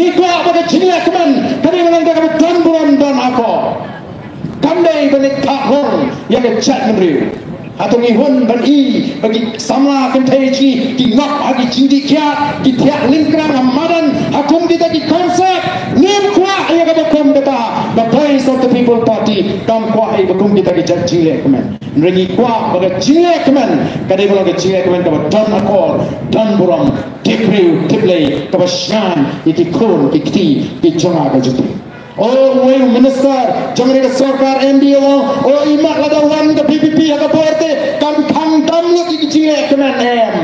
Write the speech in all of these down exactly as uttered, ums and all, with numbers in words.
Ngi kwah ba ka jingleh kmen ka dei ban long da kaba don burom don akor. Kam dei ban ïa ka thah rong ïa ka jaitbynriew. Hato ngi hun ban i ba ki samla kynthei jong ngi ki ngop ha ki jingdih kiad, ki thiah lyngkrang ha madan ha kum kita ki concert? Ngim kwah ïa kaba kum kata. The Voice of the People Party kam kwah ïa ba kum kita ki jait jingleh kmen. Hynrei ngi kwah ba ka jingleh kmen ka dei ban long ka jingleh kmen kaba don akor, don burom, tip briew tip blei, kaba shngaiñ ïa ki khun ki kti ki jong nga ka jong phi. O uwei u minister jong ka sorkar M D A u ong, o i mat, lada wan ka V P P ha ka bor te kan khang dam lut ïa ki jingleh kmen, em.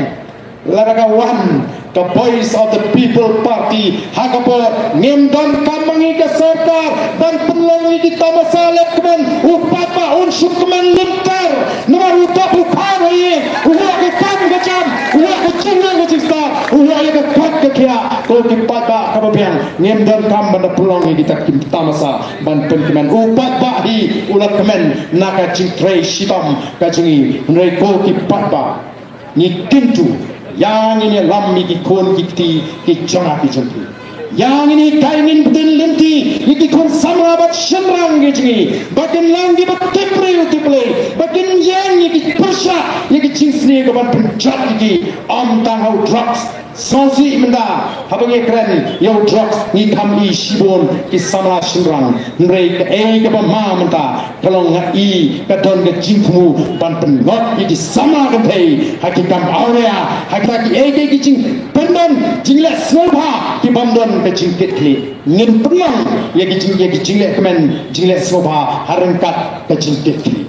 Lada ka wan ka Voice of the People Party ha ka bor, ngim donkam ma ngi ka sorkar ban pynlong ïa ki tamasa leh kmen. U paidbah un shu kmen lynter namar u dap u khaw ha ïing, u wah ka kam ka jam, u wah ka jinglong ka jingstad, u wah ïa ka kot ka khiah. Ko ki paidbah kaba biang, ngim donkam ban da pynlong ïa kita ki tamasa ban pynkmen. U paidbah hi u la kmen na ka jingtrei shitom ka jong ngi. Hynrei ko ki paidbah, ngi kyntu, ïa ngin ïalam ïa ki khun ki kti ki jong nga ki jong phi. Ïa ngin hikai, ngin btin lynti ïa ki khun samla bad shynrang ki jong ngi ba kin long kiba tip briew tip blei, ba kin ïeng ïa ki, pyrshah ïa ki jingsniew ka ban pynjot ïa ki, ym tang ha u drugs. Sngewsih mynta haba ngi kren ïa u drugs ngi kham i shibun ki samla shynrang. Hynrei kaei kaba ma mynta ka long, nga i ka don ka jingthmu ban pynngat ïa ki samla kynthei ha ki kam awria, ha kita kiei kiei ki jingpynbam jingleh sngewbha ki bym don ka jingkitkhlieh. Ngin pynlong ïa ki jing, ïa ki jingleh kmen jingleh sngewbha ha ryngkat ka jingkitkhlieh.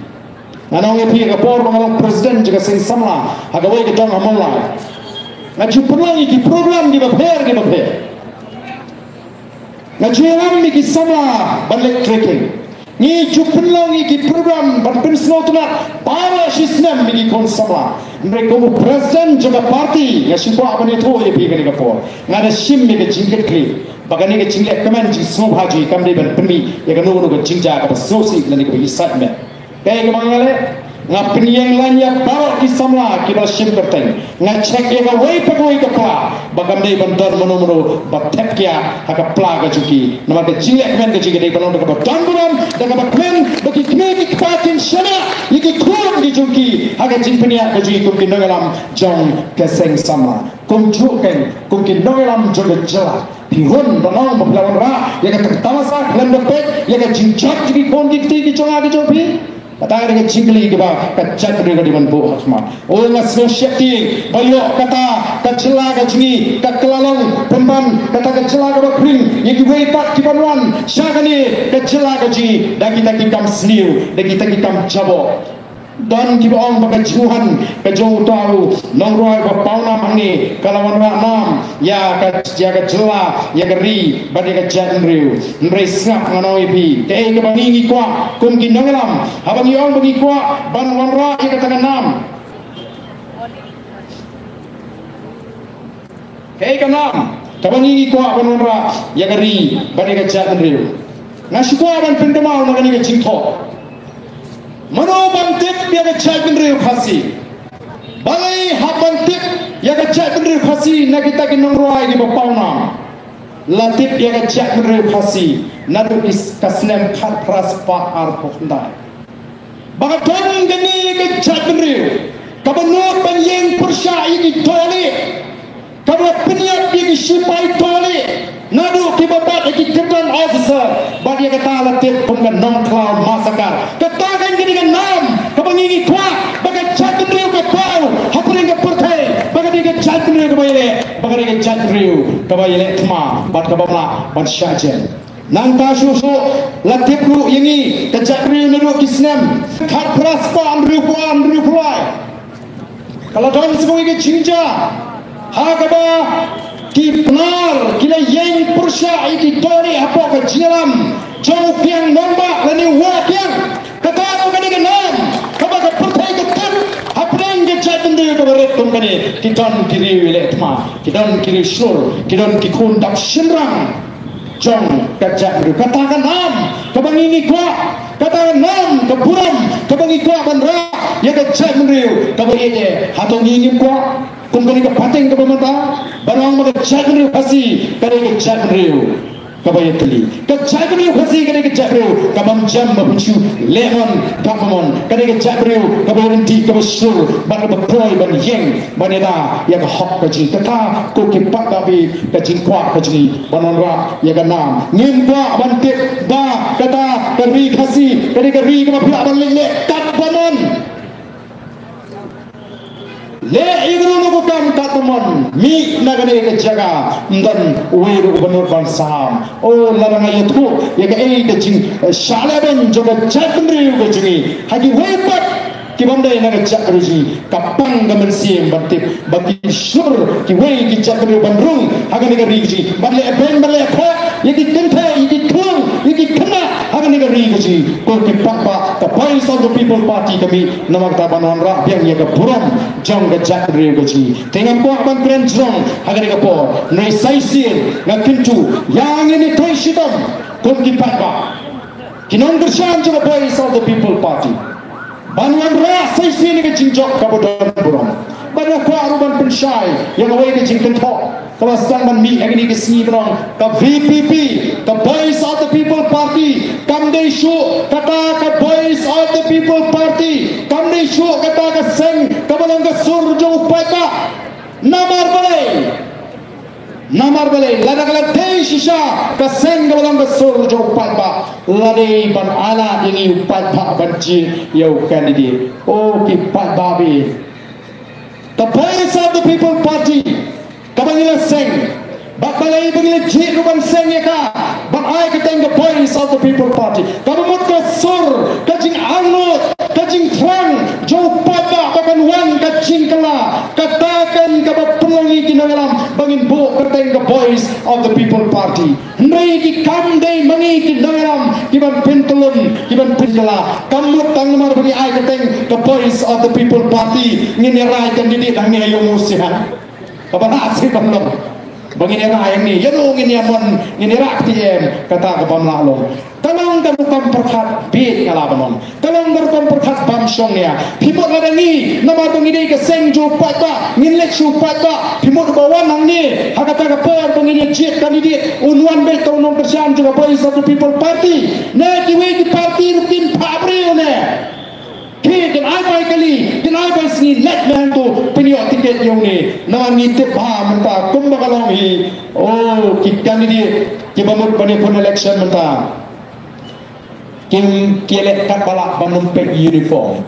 Ngan ong ïa phi, ka por ba nga long president jong ka seng samla ha kawei ka dong ha Mawlai, nga ju pynlong ïa ki program kiba pher kiba pher. Nga ju ïalam ïa ki samla ban leit trekking. Ngi ju pynlong ïa ki program ban pynsngewtynnat baroh shi snem ïa ki khun samla. Hynrei kum u president jong ka party nga shu kwah ban ïathuh ïa phi kane ka por. Nga da shim ïa ka jingkitkhlieh ba kane ka jingleh kmen jingsngewbha jong ngi kam dei ban pynmih ïa kano kano ka jingjia kaba sngewsih lane kaba excitement. Kaei kaba nga leh, nga pynïeng lain ïa baroh ki samla kiba la shim kyrteng. Nga check ïa kawei pa kawei ka pla ba kam dei ban don mano mano ba thep kiad ha ka pla ka jong ki. Namar ka jingleh kmen ka jong ki ka dei ban long da kaba don burom, da kaba kmen ba ki kmie ki kpa kin shaniah ïa ki khun ki jong ki ha ka jingpynïaid ka jong ki kum ki nongïalam jong ka seng samla. Kumjuh keiñ kum ki nongïalam jong ka jylla, phi hun ban ong ba phi la wanrah ïa kata ka tamasa khlem da peit ïa ka jingjot jong ki khun ki kti ki jong nga ki jong phi? Kata ka dei ka jingkylli kaba ka jaitbynriew ka dei ban buh ha khmat. O, nga sngew sheptieng ba ïoh kata ka jylla ka jong ngi ka kylla long pynban kata ka jylla kaba khring ïa kiwei pat ki ban wan sha kane ka jylla ka jong ngi da kita ki kam sniew, da kita ki kam jaboh. Don kiba ong ba ka jingwan ka jong uta u nongrwai ba pawnam hangne ka la wanrah nam ïa ka, ïa ka jylla, ïa ka ri bad ïa ka jaitbynriew. Hynrei sngap, ngan ong ïa phi, kaei kaba ngi ngi kwah kum ki nongïalam, haba ngi ong ba ngi kwah ban wanrah ïa kata ka nam, kaei ka nam kaba ngi ngi kwah ban wanrah ïa ka ri bad ïa ka jaitbynriew? Nga shu kwah ban pynkynmaw na kane ka jingthoh. Mano ban tip ïa ka jaitbynriew Khasi? Balei hap ban tip ïa ka jaitbynriew Khasi na kita ki nongrwai kiba pawnam? La tip ïa ka jaitbynriew Khasi naduh ki s-, ka snem khatphra spah arphew khyndai. Ba ka don kane ka jaitbynriew kaba nud ban ïeng pyrshah ïa ki dohlieh, kaba la pynïap ïa ki shipai dohlieh naduh kiba bat ïa ki kyrdan officer, bad ïa kata la tip kum ka Nongkhlaw Massacre. Kata keiñ ka dei ka nam kaba ngi ngi kwah ba ka jaitbynriew ka baw hapdeng ka pyrthei ba ka dei ka jaitbynriew kaba ïaleh, ba ka dei ka jaitbynriew kaba ïaleh thma bad kaba lah ban shah jem. Nangta shuh shuh la tip ruh ïa ngi ka jaitbynriew naduh ki snem khatphra spah hynriewphew ar hynriewphew lai. Ka la don sa kawei ka jingjia ha kaba ki Pnar ki la ïeng pyrshah ïa ki dohlieh hapoh ka jingïalam jong u Kiang Nangbah lane u Wahkiang. Kata ruh ka dei ka nam kaba ka pyrthei ka tip hapdeng ka jaitbynriew kaba rit kum kane. Ki don ki riew ïaleh thma, ki don ki riew shlur, ki don ki khun dap shynrang jong ka jaitbynriew. Kata ka nam kaba ngi ngi kwah, kata ka nam ka burom kaba ngi kwah ban rah ïa ka jaitbynriew kaba ïeit. Hato ngi ngim kwah? Kum kane ka pateng kaba mynta, ba long ba ka jaitbynriew Khasi ka dei ka jaitbynriew kaba ïatylli. Ka jaitbynriew Khasi ka dei ka jaitbynriew ka bym jem ba pynshong leh mon, ka mon. Ka dei ka jaitbynriew kaba ïaryntih, kaba shlur, bad kaba poi ban ïeng, ban ïada ïa ka hok ka jong ngi. Kata ko ki paidbah, ka jingkwah ka jong ngi ban wanrah ïa ka nam. Ngim kwah ban tip ba kata ka ri Khasi ka dei ka ri kaba phi lah ban leit leh kat ba mon. Leh ïa kano kano ka kam kat ba mon, mih na kane ka jaka, ym don uwei ruh uba nud ban sam. O, lada nga ïathuh ïa kaei ka jing, eh, shah leh ban jong ka jaitbynriew ka jong ngi ha kiwei pat ki bym dei na ka jaitbynriew jong ngi, ka pang ka mynsiem ban tip ba ki shlur kiwei ki jaitbynriew ban rung ha kane ka ri ka jong ngi, ban leh beiñ, ban leh phah ïa ki kynthei, ïa ki khlung, ïa ki khynnah ha kane ka ri ka jong ngi. Ko ki paidbah, ka Voice of the People Party ka mih namar kata ban wanrah biang ïa ka burom jong ka jaitbynriew ka jong ngi. Te ngam kwah ban kren jrong ha kane ka por. Hynrei sa shisien nga kyntu ïa ngin ïatrei shitom kum ki paidbah, ki nongkyrshan jong ka Voice of the People Party, ban wanrah sa shisien ïa ka jingjop kaba don burom. Bad nga kwah ruh ban pynshai ïa kawei ka jingkynthoh kaba sdang ban mih ha kine ki sngi, ba ong ka V P P, ka Voice of the People Party, kam dei shuh kata ka Voice of the People Party, kam dei shuh kata ka seng kaba long ka sur jong u paidbah. Namar balei? Namar balei? Lada ka la dei shisha ka seng kaba long ka sur jong u paidbah, la dei ban ailad ïa ngi u paidbah ban jied ïa u candidate. O ki paidbah, ka Voice of the People Party kaba ngi la seng, bad balei ba ngi la jied ruh ban seng ïa ka, ban ai kyrteng ka Voice of the People Party? Kaba mut ka sur, ka jingangnud, ka jingthrang jong u paidbah ba kan wan ka jingkylla, kata kan kaba pynlong ïa ngi ki nongïalam ba ngin buh kyrteng ka Voice of the People Party. Hynrei ki kam dei ma ngi ki nongïalam ki ban pyntyllun, ki ban pynkylla. Kam mut tang namar ba ngi ai kyrteng ka Voice of the People Party ngin ïa rai candidate hangne ha ïew Mawsiang. Kaba lah shisha ban long ba ngin ïa rai hangne, ïa no ngin ïa mon, ngin ïa rah T M, kata ka bym lah long. Ka long ka rukom pyrkhat bieit, nga lah ban ong. Ka long ka rukom pyrkhat bym shongnia. Phi mut lada ngi, namar ba ngi dei ka seng jong u paidbah, ngin leit sha u paidbah. Phi mut ba wan hangne ha kata ka por ba ngin ïa jied candidate, un wan beit tang u nongkyrshan jong ka Voice of the People Party? Ne kiwei ki party ruh kin phah briew ne? Ki kin ai bai kali, kin ai bai sngi, leit me hangto, pynïoh tiket ïa une. Namar ngi tip ba mynta kumba ka long hi, o, ki candidate kiba mut ban ïakhun election mynta, kim, ki leh katba lah ban ym peit uniform.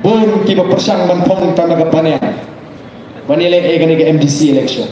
Bun kiba pyrshang ban phong tang da ka panel ban ïaleh ïa kane ka M D C election.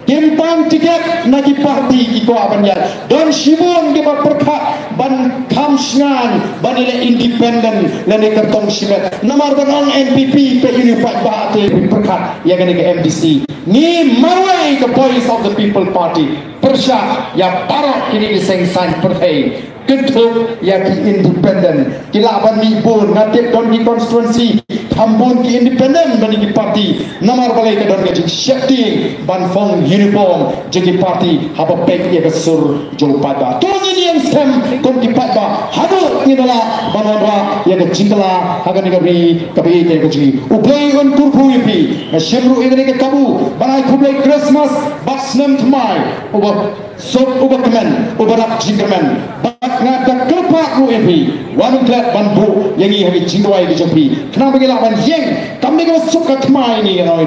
Kim pan tiket na ki party, ki kwah ban ïaid. Don shibun kiba pyrkhat ban kham shngaiñ ban ïaleh independent lane kyrtong shimet. Namar ban ong N P P peit uniform, ba te pyrkhat ïa kane ka M D C. Ngi marwei ka Voice of the People Party pyrshah ïa baroh kine ki seng saiñ pyrthei. Kynthup ïa ki independent, ki lah ban mih bun. Nga tip don ki constituency kham bun ki independent ban ïa ki party. Namar balei? Ka don ka jingsheptieng ban phong uniform jong ki party haba peit ïa ka sur jong u paidbah. To ngin ïeng skhem kum ki paidbah haduh ngin lah ban wanrah ïa ka jingkylla ha kane ka ri kaba ïeit ka jong ngi. U Blei un kyrkhu ïa phi. Nga shim ruh ïa kane ka kabu ban ai khublei Christmas bad snem thymmai uba suk, uba kmen, uba rap jingkyrmen. Bad nga da kyrpad ruh ïa phi, wat nym klet ban buh ïa ngi ha ki jingduwai ki jong phi, khnang ba ngi lah ban ïeng kam dei kaba suk ka thymmai ngi ïa ngi.